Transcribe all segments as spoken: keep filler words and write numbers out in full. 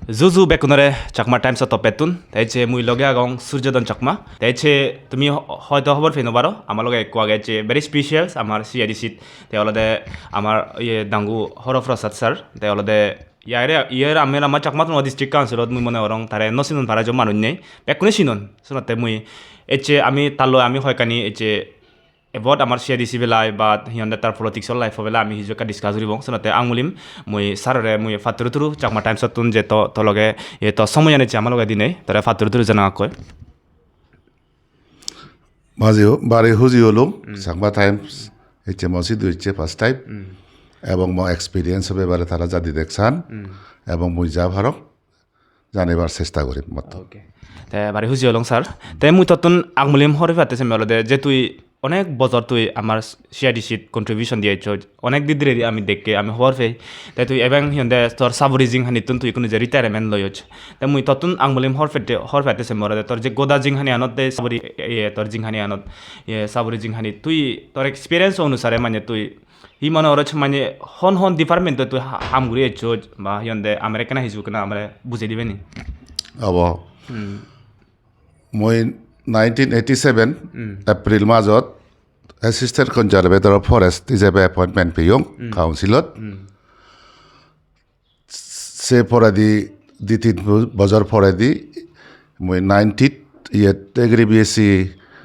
Juju bekkunore Chakma Times-o toppettun. Te ecche mui loge agong Surjodon Chakma. Te ecche tumi ho-, hoito hobor pei no paro, ama loge ekko age ecche very special amar C I D C-t. Te olode amar iye Dangu Horo Prasad sir. Te olode iyere, iyere amar, amar Chakma Autonomous District Council-ot mui mone gorong tare no sinon para jo manuj nei. Bekkune sinon. Senotte mui ecche ami tallo ami hoyekkani ecche about amar C I D C belai ba hi honde tar politics-or life-o belai ami hiju ekka discuss guribong. Senotte angulim mui sir-ore mui patturu turu Chakma Times-ottun je to, to loge, e to somoyan ecche ama loge dinei, tore patturu turu janangakkoi. Baji ho-, bari huji olung, Hmm. Chakma Times ecche mo sidu ecche first time. Hmm. Ebong mo experience bepare tara jadi deksan. Hmm. Ebong mui ja parong janibar chesta gorim motto. Okay. Te bari huji olong sir. Te mui tottun angulim hobor pebatte sem olode je tui onek bojor tui amar C I D C-t contribution diye eccho. Onek din dhire di ami dekke, ami hobor pei. Te tui ebeng hi honde tor saguri jinghanittun tui ikkunu je retirement loyoj. Te mui tottun angulim hobor pette, hobor pebatte sem olode tor je goda jinghani anot de saguri, e, tor jinghani anot, e, saguri jinghani tui tor experience onusare mane tui hi mone goroj mane hon hon department-ot tui ha-, ham guri ecchoj ba hi honde amare ekkena hiju ekkena amare bujei dibe ni? Obo. Hmm. Mui nineteen eighty-seven Hmm. April majot Assistant Conservator of Forest ijebe appointment peyong Hmm. Council-ot. Hmm. Se poredi di tin bo-, bojor poredi mui ninety-t iyet Agri B S C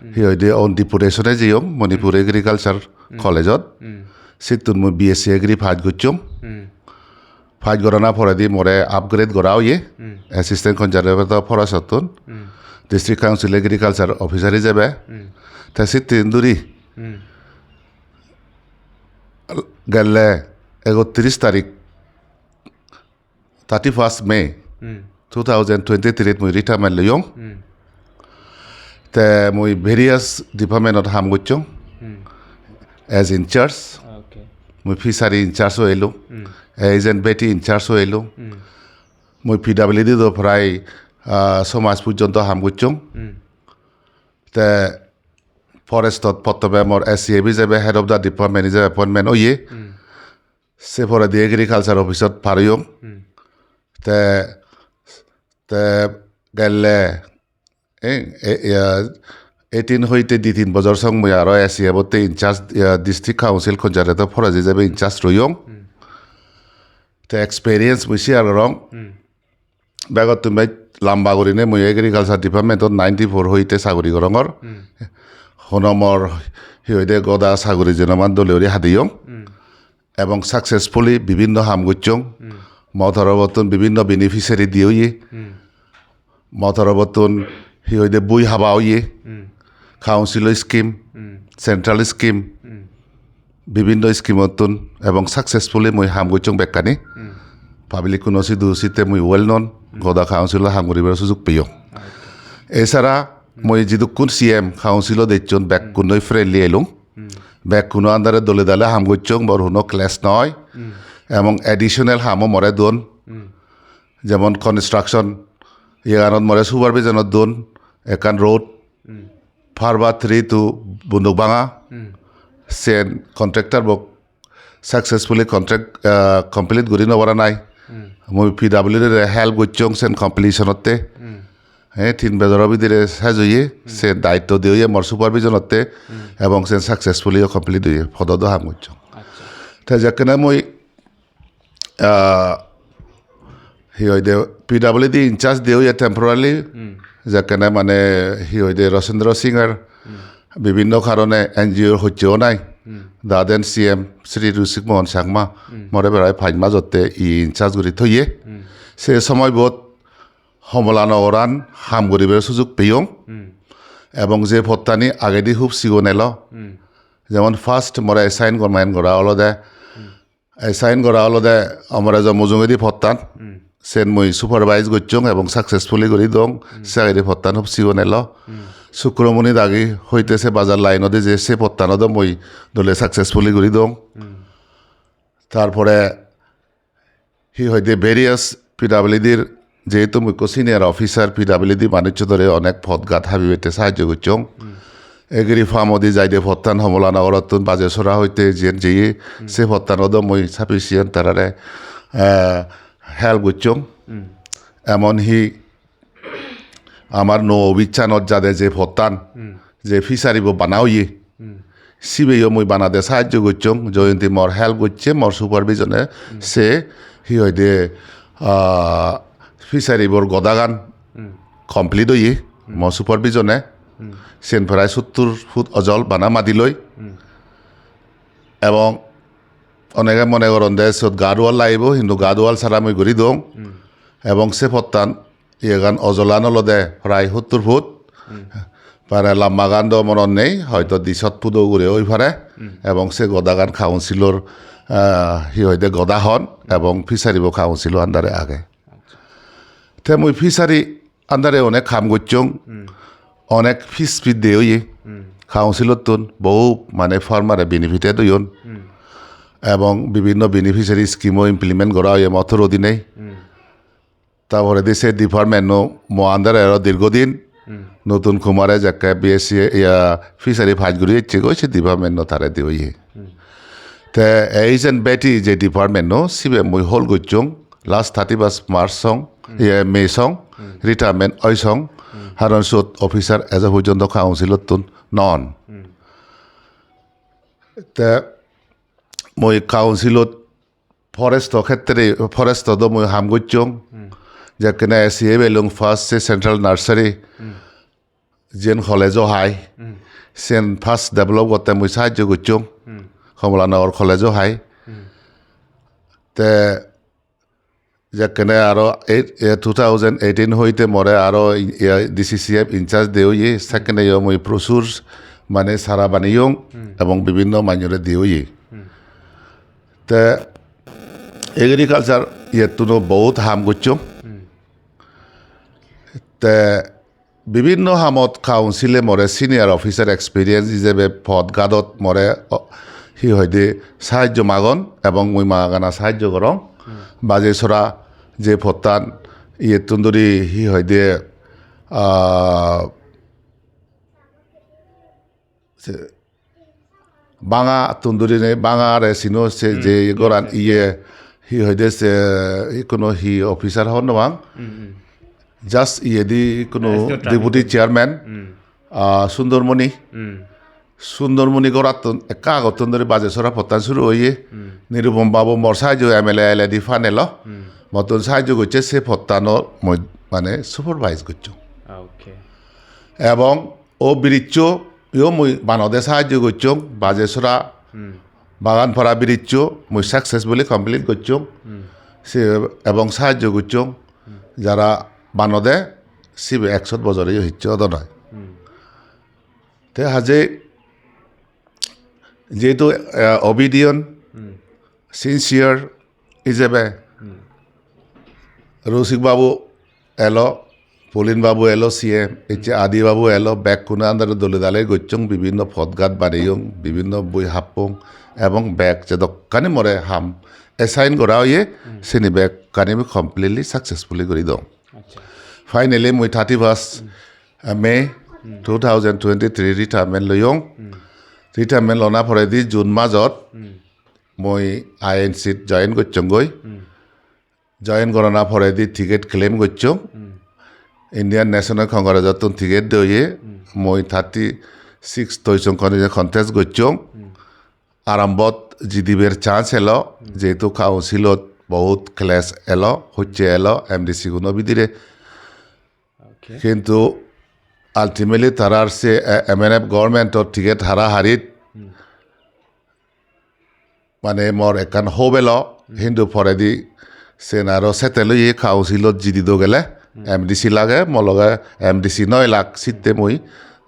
Hmm. hi hoide on deputation-e jeyong Manipur Agriculture Hmm. College-ot. Hmm. Sittun mui B S C Agri pass gocchong. Hmm. Pass gorana poredi more upgrade gora oye. Hmm. Assistant Conservator Forest-ottun Hmm. District Council Agriculture Officer ijebe. Hmm. Te sittun duri Hmm. gelle ekotris tarik, thirty-first May Hmm. two thousand twenty-three-t mui retirement loyong. Hmm. Te mui various department-ot ham gocchong Hmm. as in charge. Okay. Mui fishery in charge o elung, Hmm. as in beti in charge o elung. Hmm. Mui P W D do prai, ah, so mas porjonto ham gocchong. Hmm. Te forest-ot prothome mor S C F ijebe head of the department ijebe appointment oye. Hmm. Se poredi agriculture office-ot par oyong. Hmm. Te, te gelle, eh, e, e, eighteen hoite di tin bojor song mui aro S C F-otte in charge, eh, District Council Conservator of Forest ijebe in charge royong. Hmm. Te experience mui share gorong. Hmm. Begottun bej lamba gurinei mui Agriculture Department-ot ninety-four hoite saguri gorongor. Hmm. Hono mor hi hoide goda saguri jenoman dole guri hadeyong. Hmm. Ebong successfully bibinno ham gocchong. Hmm. Mo torobottun bibinno beneficiary di oye. Hmm. Mo torobottun hi hoide bui haba oye. Hmm. Council-o scheme, Hmm. central scheme, Hmm. bibinno scheme-ottun ebong successfully mui ham gocchong bekkani. Hmm. Public-kuno sidu sitte mui well known, Hmm. goda council-o ham guribar sujog peyong. Acha. Esara Hmm. mui jidukkun C M council-o decchon bekkunnoi friendly elung. Hmm. Bekkuno under-e dole dale ham gocchong, mor hono clash noi. Hmm. Ebong additional hamo more don. Hmm. Jemon construction, iyeganot more supervision-ot don, ekkan road, Hmm. Parva three to Bundukbanga, Hmm. sen contractor bo successfully contract, ah, complete guri no para nai. Hmm. Mui P W D re help gocchong sen completion-otte. Hmm. Eh, tin bojoro bidire sej oye, Hmm. se daitto de oye mor supervision-otte, Hmm. ebong sen successfully complete oye, podo do ham gocchong. Acha. Te jekkene mui, ah, hi hoide P W D in charge de oye temporarily, Hmm. jekkene mane hi hoide Rasendra Singh-or Hmm. bibinno karone N G O hocche o nai. Hmm. Daden C M Shri Rishik Mohan Chakma Hmm. more prai pach majotte i in charge guri thoye. Hmm. Se somoibot Homola Nogoran ham guribar sujog peyong. Hmm. Ebong je pottani agedi hub sigon elo. Hmm. Jemon first more assign gor-, man gora olode, Hmm. assign gora olode Amaraja mujungedi pottan. Hmm. Sen mui supervise gocchong ebong successfully guri dong. Hmm. Se agedi pottan hub sigon elo. Hmm. Sukramoni dagi hoite se bazar line-ode je se pottan odo mui dole successfully guri dong. Hmm. Tar pore hi hoide various P W D-r, jehetu mui ekko senior officer, P W D manuccho dore onek pod gat habi bette sahajjo gocchong. Hmm. Agri farm-odi jaide pottan Homola Nogorottun Bajesora hoite jiyen jeye, Hmm. se pottan odo mui sufficient tarare, eh, help gocchong. Hmm. emon hi amar nuo obichanot jade je pottan, je fishery bo bana oye, sibeyo mui banade sahajjo gocchong, Joyonti mor help gocche, mor supervision-e se hi hoide, ah, fishery bor godagan complete oye, mor supervision-e. Sen prai sottur foot ojol bana madi loi. Ebong onege mone goronde siyot guard wall lagibo, hintu guard wall sara mui guri dong. Ebong se pottan iyegan ojolan olode prai sottur foot. Pare lambagan do monot nei, hoito di sot foot-o ugure oi pare. Ebong se godagan council-or, ah, hi hoide goda hon, ebong fishery bo council-o under-e age. Te mui fishery under-e onek ham gocchong, onek fish feed de oye, council-ottun bohu mane farmer-e benefited oyon, ebong bibinno beneficiary scheme-o implement gora oye mo through dinei. Ta poredi se department-o mo under-e aro dirgodin Notun Kumare jekke B S C, iya, fishery pass guri ecche goi, se department-o tare de oye. Te H and Betty je department-o sibe mui hold gocchong last thirty-first March song, iye, May song, retirement oi song, haron siyot officer ejo porjonto council-ottun non. Te mui council-ot forest-o khetre, forest-o do mui ham gocchong. Jekkene S C A belong first se Central Nursery, jiyen college-o hai, siyen first develop gotte mui sahajjo gocchong, Kamalanagar college-o hai. Te jekkene aro eight, eh, two thousand eighteen hoite more aro i-, eh, D C C F in-charge de oye, sekkene yo mui prosur mane sara baneyong ebong bibinno manjore de oye. Te agriculture iyettuno bohut ham gocchong. Te bibinno hamot council-e more senior officer experience ijebe pod gadot more, o, hi hoide sahajjo magon ebong mui magana sahajjo gorong. Baje sora je pottan iyettun duri hi hoide, ah, se banga tun durinei banga re sino se je goran iye hi hoide se ikkuno hi officer hon no pang. Just iye di ikkuno deputy chairman, ah, Sundormoni. Sundormoni gorattun ekka agottun duri baje sora pottan suru oye. Nirupom babu mor sahajjo M L A ele di fan elo. Mottun sahajjo gocche se pottano mui mane supervise gocchong. Okay. Ebong o bridge-o yo mui banode sahajjo gocchong, baje sora bagan para bridge-o mui successfully complete gocchong. Se ebong sahajjo gocchong jara banode sibe ekshot bojore yo hicchu odo noi. Te haje jehetu, eh, obedient, sincere ijebe Rosik babu elo, Pulin babu elo, C M, ecche Adi babu elo, bekkune andare dole dale gocchong, bibinno podgat baneyong, bibinno boi happong, ebong bek jedokkani more ham assign gora oye, sini bekkani mui completely successfully guri dong. Acha. Finally, mui thirty-first, uh, May two thousand twenty-three retirement loyong. Retirement lona poredi June majot mui I N C join gocchonggoi. Join gorana poredi ticket claim gocchong. Indian National Congress-ottun ticket doye. Mui thirty-six toisong contest gocchong. Arambot jidibar chance elo, jehetu council-ot bohut clash elo, hocche elo, M D C-guno bidire. Okay. Kintu ultimately tarar se, eh, M N F government-or ticket hara harit, mane mor ekkan hope elo, hintu poredi sen aro settle oye council-ot jidi do gele, M D C lage, mo loge M D C noi lak, sitte mui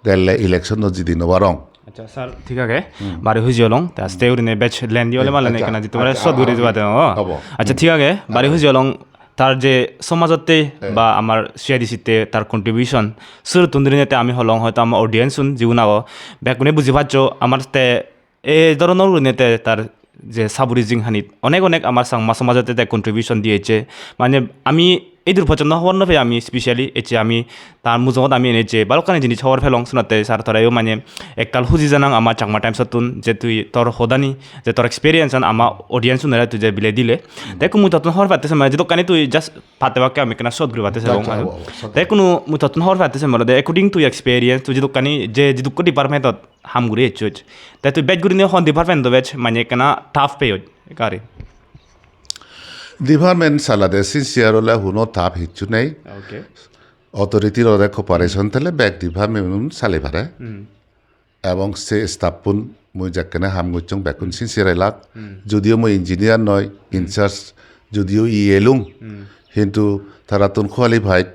gelle election-ot jidi no parong. Acha, sir, thik age. Bari huji olong. Te aste gurine bej lengthy ole malen ekkana jitte pare short guri jebade, o. Obo. Acha, thik age. Bari huji olong. Tar je somajotte ba amar C I D C-tte tar contribution, surottun dhurinei te ami holong, hoito amar audience-un jigun ago, bekkune buji paccho, amar te ei dhoronor gurinei te tar je saburi jinghanit onek onek amar Changma somajotte te contribution diyecche. Mane ami Idur pojjonto hobor no pei ami, specially ecche ami tar mujungot ami ene je balokkani jinis hobor pelong, senotte sir toreyo mane ektal huji janang ama Chakma Times-ottun je tui tor hodani, je tor experience-an ama audience-unore tui je bile dile. Te ekku mui tottun hobor patte sem mane jidukkani tui just patte bakke ami ekkena short guri patte sebong. Acha, obo, obo, short. Te ekku mui tottun hobor patte sem olode according to your experience, tui jidukkani je jidukko department-ot ham guri ecchoj. Te tui bej gurinei hon department-o bej mane ekkena tough peyoj ekari? Department salade sincere ole huno tough hissu nei. Okay. Authority-r ode cooperation thele bek department-un sale pare. Hmm. Ebong se staff-un mui jekkene ham gocchong bekkun sincere elak. Hmm. Jodio mui engineer noi, hmm, in charge, jodio E L-ung, hmm, hintu tarattun qualified,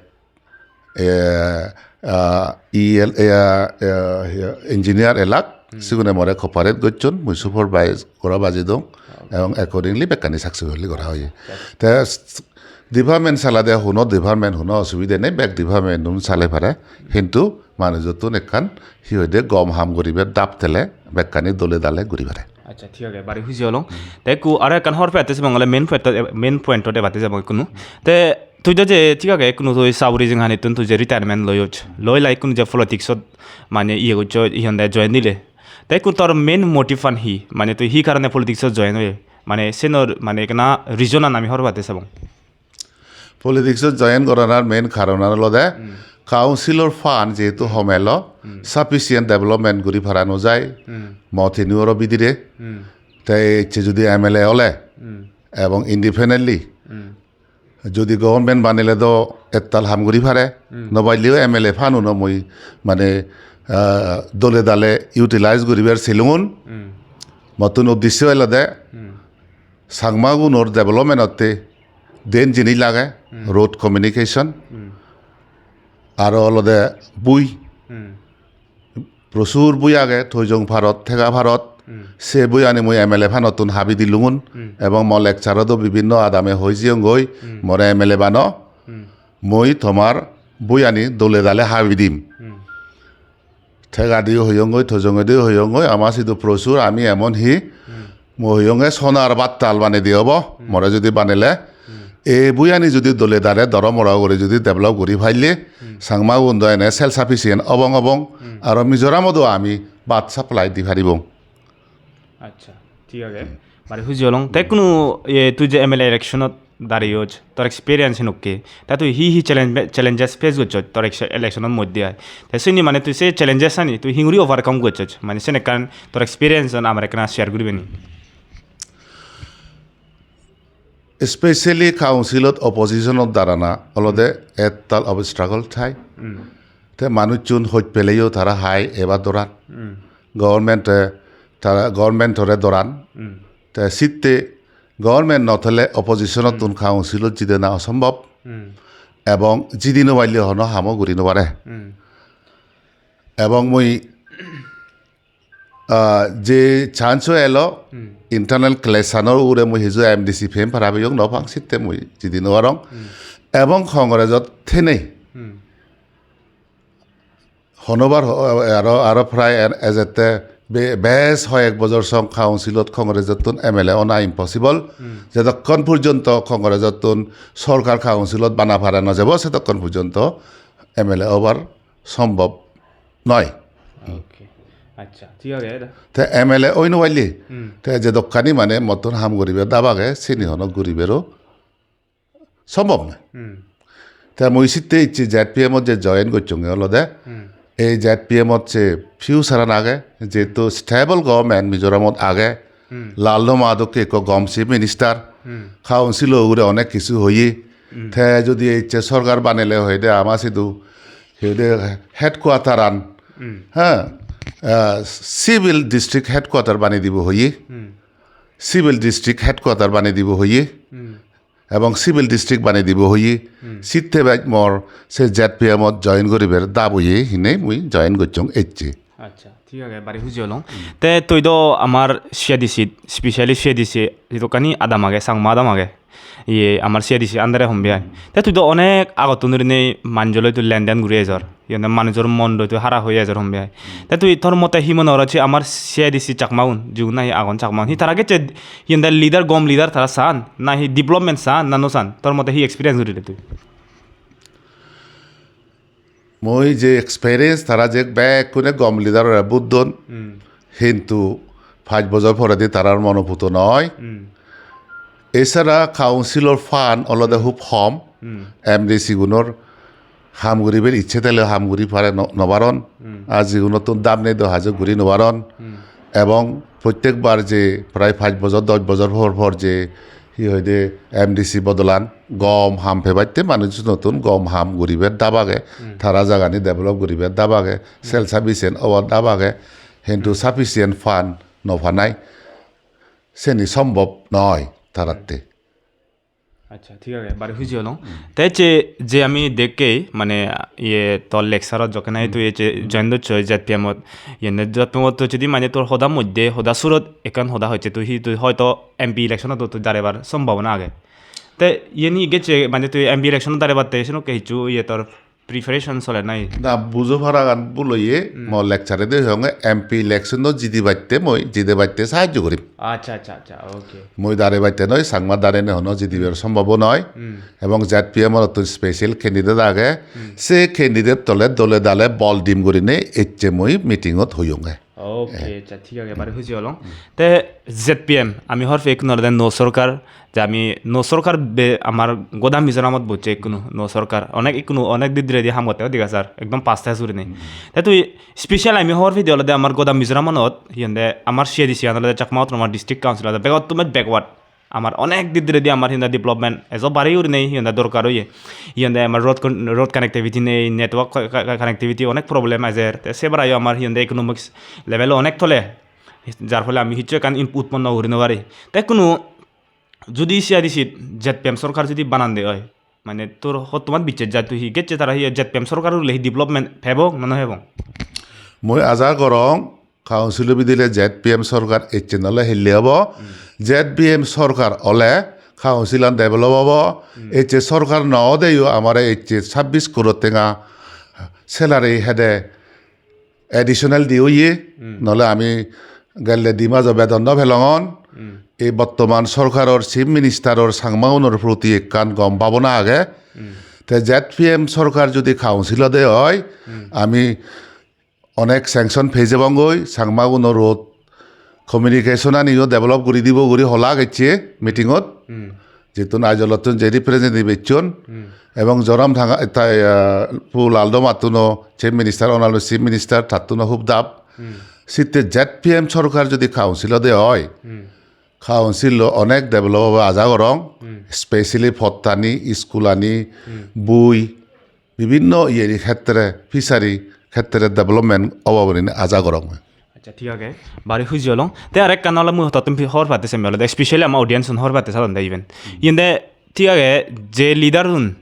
eh, ah, E L, eh, ah, eh, engineer elak, hmm, sigune more cooperate gocchon, mui supervise gora baji dong, okay, ebong accordingly bekkani successfully gora oye. Yes. Te s-, department salade huno department huno osubide nei, bek department-un sale pare, hintu manujottun ekkan hi hoide gom ham guribar dap tele bekkani dole dale guri pare. Acha, thik age, bari huji olong. Te ekku aro ekkan hobor pette sebong ole main point, main point-ot ebatte jebong ekkunu. Te tui do je thik age ekkunu tui saburi jinghanittun tui je retirement loyoj, loi lai ekkunu je politics-ot mane iye goccho, iyan de join dile. Te ekku tor main motive-an hi? Mane tui hi karone politics-ot join oye? Mane senor mane ekkena reason-an ami hobor pette sebong. Politics-ot join goranar main karonan olode, hmm, council-or fund jehetu hom elo, hmm, sufficient development guri para no jai, hmm, mo tenure-o bidire, hmm, te ecche jodi M L A ole, hmm, ebong independently, hmm, jodi government banele do ektal ham guri pare, hmm, no baneleyo M L A fund-uno mui mane, ah, dole dale utilize guribar selungun. Hmm. Mottun uddesho olode, hmm, Changmagunor development-otte den jinis lage, hmm, road communication, hmm, aro olode bui. Hmm. Prochur bui age, Toijong parot, Thega parot. Hmm. Se buiyani mui M L A fund-ottun habi dilungun, hmm, ebong mo lecture-ot o bibinno adame hoi jiyongoi, hmm, more M L A bano, hmm, mui tomar buiyani dole dale habi dim. Hmm. Thega diyo hoyongoi, Toijong-e diyo hoyongoi, ama sidu prochur, ami emon hi, hmm, mo hoyonge sonar battal banei diye obo, hmm, more jodi banele, hmm, e buiyani jodi dole dale doro moro guri jodi develop guri palle, hmm, Changmagun do ene self sufficient obong obong, hmm, aro Mizoramot do ami bhat supply di paribong. Acha, thik age. Hmm. Bari huji olong. Te, hmm, kunu, e, tui je M L A election-ot dariyoj, tor experience hinukke? Te tui hi hi challenge, challenges face gocchoj tor ex-, election-or moddhe ai? Te sini mane tui se challenges ani tui hinguri overcome gocchoj? Mane sen ekkan tor experience-an amar ekkana share guribe ni? Especially council-ot opposition-ot darana olode, hmm, ettal of struggle thai. Hmm. Te manuchun hoj peleyo tara hai eba doran. Hmm. Government-e tara government-ore doran. Hmm. Te sitte government no thele opposition-ottun, hmm, council-ot jidena osombhob. Hmm. Ebong jidi no palle hono hamo guri no pare. Hmm. Ebong mui, ah, je chance-o elo, hmm, internal clash-anor ugure mui hiju M D C pem para beyong no pang, sitte mui jidi no parong. Hmm. Ebong Congress-ot thenei, hmm, honobar ho-, aro, aro prai en-, ejette be-, bej hoyek bojor song council-ot Congress-ottun M L A ona impossible. Hmm. Jedokkon porjonto Congress-ottun sorkar council-ot bana para no jebo, sedokkon porjonto M L A obar sombhob noi. Okay. Acha, thik age da. Te M L A oi no palle, hmm, te jedokkani mane mottun ham guribar dab age, sini hono guribaro sombhob noi. Hmm. Te mui sitte icche Z P M-ot je join gocchonge olode, hmm, ei Z P M-ot se future-an age, jehetu stable government Mizoramot age, hmm, Lalnuma dokke ekko gom chief minister, hmm, council-o ugure onek kichu hoye. Hmm. Te jodi icche sorkar banele hoide ama sidu, hoide headquarter-an, hmm, ha, ah, civil district headquarter banei dibo hoye. Hmm. Civil district headquarter banei dibo hoye. Hmm. Ebong civil district banei dibo hoye. Hmm. Sitte bej mor se Z P M-ot join guribar dab oye hinei mui join gocchong ecche. Acha, thik age, bari huji olong. Hmm. Te tui do amar C A D C, specially C A D C, jidukkani adam age, Changma adam age, iye, amar C A D C under-e hombe ai. Hmm. Te tui do onek agottun dhurinei manjoloi tui lenden guri ejor. Iyot manujor mon doi tui hara hoi ejer hombe ai. Hmm. Te tui tor mote hi mone gorot je amar C A D C Chakmagun, jigun nahi agon Chakmagun, hi tara gecche iyende leader, gom leader tara san, nahi development san, na no san? Tor mote hi experience gurile tui? Mui je experience, tara je bekkune gom leader-ore vote don, Hmm. hintu pach bojor poredi tarar mono puto noi. Hmm. Esara council-or fund olode hub hom. Hmm. M D C gunor ham guribar icche thele ham guri pare no, no paron. Hmm. Ar jigunottun dam nei do hajo guri no paron. Hmm. Ebong prottekbar je prai pach bojor, dosh bojor por por je hi hoide M D C bodolan gom ham pebatte manuj notun gom ham guribar dab age, Hmm. tara jagani develop guribar dab age, Hmm. self sufficient obar dab age, hintu Hmm. sufficient fund no panai, seni sombhob noi taratte. Accha, thik age, bari huji olong. Hmm. Te je, je ami dekkei, mane, iye, tor lecture-ot jokke nahi Hmm. tui je join docchoi Z P M-ot, iyende Z P M-ot to jodi mane tor hoda moddhe, hoda surot ekkan hoda hocche, tui hi, tui hoito M P election-ot to darebar sombhabona age. Te iyen hi gecche, mane tui M P election-ot darebatte senokke hissu iye tor preparation soler nahi? Na, bujo paragan bul oye, Hmm. mo lecture-e de honge M P election-o jidibatte mui, jidibatte sahajjo gorim. Accha, accha, accha, okay. Mui darebatte noi, Changma darene hono jidibar Hmm. sombhob noi. Hmm. Ebong Z P M-ottun special candidate age, Hmm. se candidate tole dole dale bol dim gurinei ecche mui meeting-ot hoyonge. Okay, Eh. Accha, thik age, bari huji olong. Hmm. Te Z P M, ami hobor pei ekkunu olode nuo sorkar, je ami nuo sorkar be amar goda Mizoramot bocche ekkunu nuo sorkar. Onek ekkunu onek didiredi ham gotte dega jar, ekdom past tense gurinei. Hmm. Te tui special ami hobor pei de olode amar goda Mizoramonot, hi honde amar C A D C an olode Chakma Autonomous District Council olode begottun backward. Amar onek didiredi amar hi honde development ejo bari gurinei hi honde dorkar oye. Hi honde amar road con-, road connectivity nei, network co-, co-, co-, connectivity onek problem ejer. Te se barayo amar hi honde economics level onek tole. Jar phole ami hissu ekkan imp-, utponno guri no pari. Te ekkunu judi C A D C Z P M sorkar judi banande oi, mane tor hottoman bicches jai tui hi gecche tara hi Z P M sorkar ole hi development pebo na no pebo? Mui aja gorong council-o bidire Z P M sorkar ecche nole hille obo. Hmm. Z P M sorkar ole council-an develop obo. Hmm. Ecche sorkar no odeyo amare ecche sabbis crore tenga salary hede additional di oye, Hmm. nole ami gelle di majo bedon no pelongon. Hmm. Ei bottoman sorkaror chief minister-or Changmagunor proti ekkan gom bhabona age. Hmm. Te Z P M sorkar judi council ode oi, Hmm. ami onek sanction pei jebongoi, Changmagunor road communication-aniyo develop guri dibo guri hola gecche meeting-ot. Hmm. Jittun Aizawl-ottun je representative ecchon, Hmm. ebong Zoram Thanga, ta, ah, Pu Laldomattuno chief minister, honorable chief minister, tattuno hub dab. Hmm. Sitte Z P M sorkar jodi council ode oi, Hmm. council-o onek develop obo aja gorong, Hmm. specially pottani, school-ani, Hmm. bui, bibinno iyeni khetre, fishery khetre development obo gurinei aja gorong. Accha, thik age. Bari huji olong. Te arekkan ole mui tottun pi-, hobor patte sem olode, specially ama audience-un hobor patte sadon de iben. Hmm. Iyende thik age, je leader-un,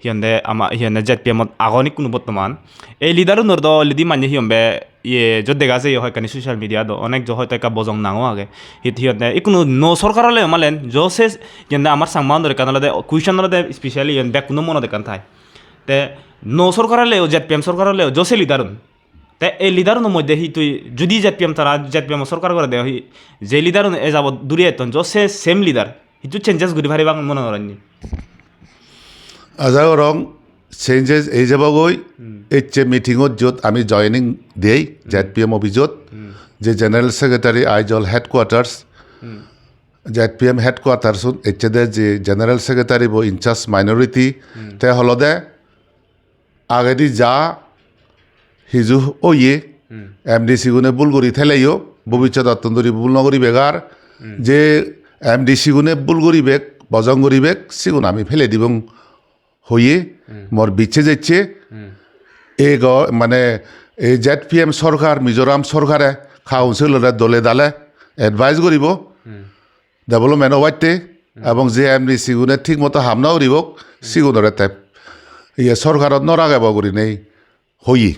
hi honde ama, hi honde Z P M-ot agon ikkunu bottoman. Ei leader-unor do already mane hi honbe, iye, jo dega jai hoyekkani social media do, onek jo hoyto ekka bojong nango age. Hi, hi honde, ikkunu nuo sorkar ole malen, jo se, hi honde amar Changma-unor ekkan olode, question olode specially hi honde bekkuno monot ekkan thai. Te nuo sorkar oleyo, Z P M sorkar oleyo, jo se leader-un. Te ei leader-uno moddhe hi tui, judi Z P M tara, Z P M sorkar gore de hi, je leader-un e jabot duri etton, jo se same leader, hissu changes guri paribang mone goronni? Aja gorong changes ei jebogoi, Hmm. ecche meeting-ot jot ami joining dei, Hmm. Z P M office-ot, Hmm. je General Secretary Aizawl headquarters, Hmm. Z P M headquarters-un ecche de je General Secretary bo in charge minority, Hmm. te holode agedi ja hiju oye, Hmm. M D C gune bul guri theleyo, bobissodottun duri bul no guribek ar, Hmm. je M D C gune bul guribek, bojong guribek, sigun ami pele dibong hoye, Hmm. mor bicche jecche. Hmm. Ego, mane, ei Z P M sorkar, Mizoram sorkare council-ore dole dale advice guribo. Hmm. Development obatte, Hmm. ebong je M D C gune thik moto ham no guribok, Hmm. sigunore te iye sorkarot no ragebo gurinei hoye.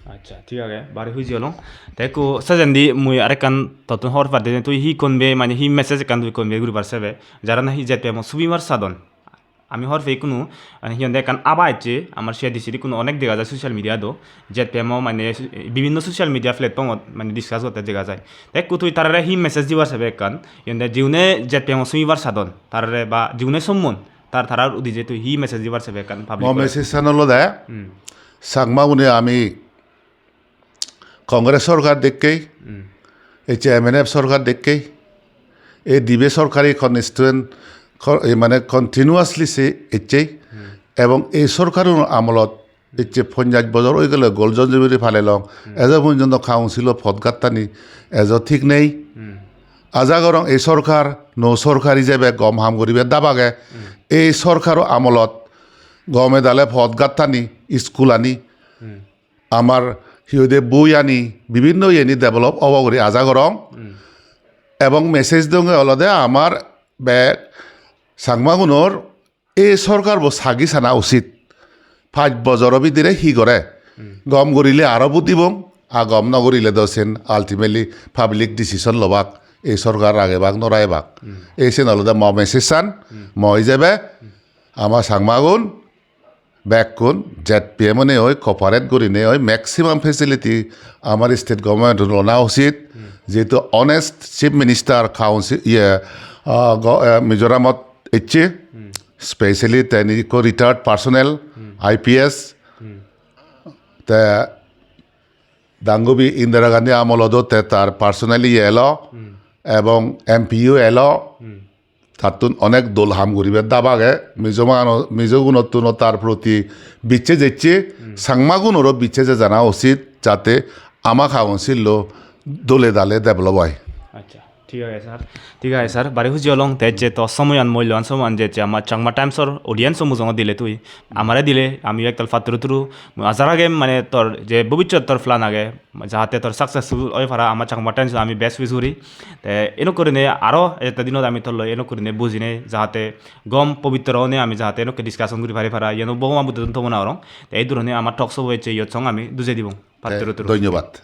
Accha, thik age, bari huji olong. Te ekku sejendi mui arekkan tottun hobor patte, tui hi convey, mane hi message ekkan tui convey guribar sebe, jara nahi Z P M-o subibar sadon. Ami hobor pei ikkunu, mane hi honde ekkan aba ecche, amar C A D C-r ikkunu onek dega jai social media do, Z P M-o mane bibinno social media platform-ot mane discuss gotte dega jai. Te ekku tui tarare hi message dibar sebe ekkan, hi honde jiune Z P M-o sumibar sadon, tarare ba jiune sommun, tar, tarar udije tui hi message dibar sebe ekkan public-ore? Mo message-an olode, Hmm. Changmagune ami Congress sorkar dekkei, Hmm. ecche M N F sorkar dekkei, ei dibe sorkari constituent co-, ei mane continuously se ecchei, Hmm. ebong ei sorkaror amolot ecche ponjash bojor oi gele Golden Jubilee palelong, Hmm. ejo porjonto councilo podgattani ejo thik nei. Hmm. Aja gorong ei sorkar, nuo sorkar ijebe gom ham guribe dab age. Hmm. Ei sorkaro amolot gome dale podgattani, iskulani, Hmm. amar hi hoide boiyani, bibinno iyeni develop obo guri aja gorong. Hmm. Ebong message donge olode amar bek Changmagunor ei sorkarbo sagi sana usit. Pach bojoro bidire hi gore? Hmm. Gom gurile aro vote dibong, a gom no gurile do sen ultimately public decision lobak, ei sorkar ragebak no ragebak. Hmm. Ei sen olode mo message san, Hmm. mo ijebe ama Changmagun bekkun Z P M onei oi cooperate gurinei oi maximum facility amar state government lona usit, Hmm. jehetu honest chief minister council iye, ah, go-, eh, Mizoramot ecche, Hmm. specially teni ikko retired personnel, Hmm. I P S, Hmm. te dangubi Indira Gandhi amolodo te tar personally elo, Hmm. ebong M P o elo, Hmm. tattun onek dol ham guribar dab age. Mizo mano-, Mizogunottun tar proti bicche jecche, Hmm. Changmagunoro bicche jejana usit, jate ama council-lo dole dale develop oi. Acha, thik age sir. Thik age sir. Bari huji olong te je to somoyan, mulloban somoyan je, je ama Changma Times-or audience-o mujungot dile tui. Amare dile, ami ektal patturu turu. Mui aja ragem mane tor je bobissot tor plan age, jahate tor successful oi para ama Changma Times, ami best wish guri. Te enok gurinei aro ejette dinot ami toloi enok gurinei bujinei jahate gom pobitro onei ami jahate enokke discussion guri pari para, iyeno Bhogoban Buddho tun tomona gorong. Te ei duroni ama talk show ecche iyot song ami duje dibong. Te patturu turu. Dhonyobad.